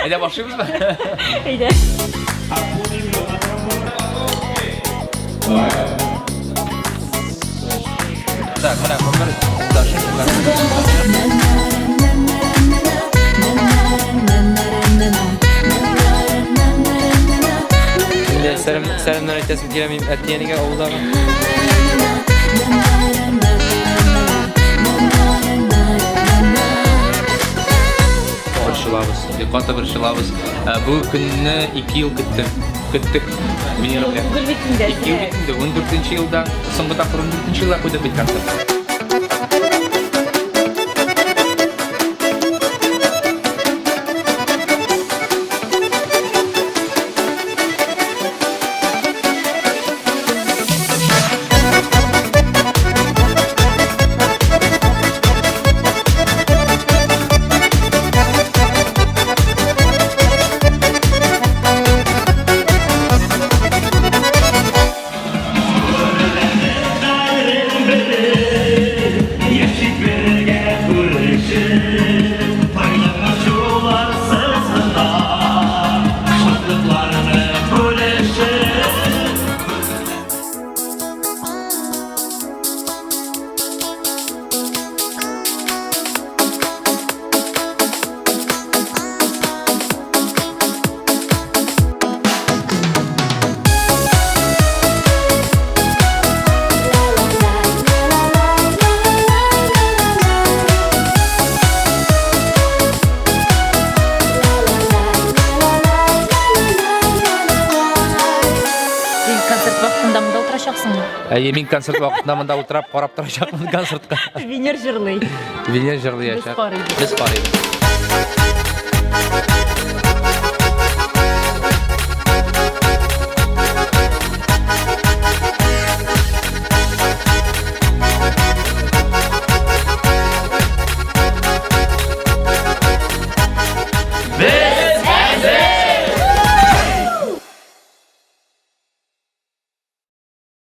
Әйдә башлыйбызмы? Әйдә. Так, менә гомер ташын. Инде сәлам, сәламнәр әйтәсем килә минем әти-әнигә авылдагы. Борчылабыз, бик каты борчылабыз. Бу көнне 2 ел көттем. Көттек. Венера белән. Түгел бит инде. 2 ел бит инде. 14 елда, соңгы тапкыр 14 елда куйдык бит концерт. Син концерт вакытында монда утырачаксыңмы? Әйе, мин концерт вакытында монда утырып карап торачакмын концертка. Венер җырлый. Венер җырлыячак. Без карыйбыз. Без карыйбыз.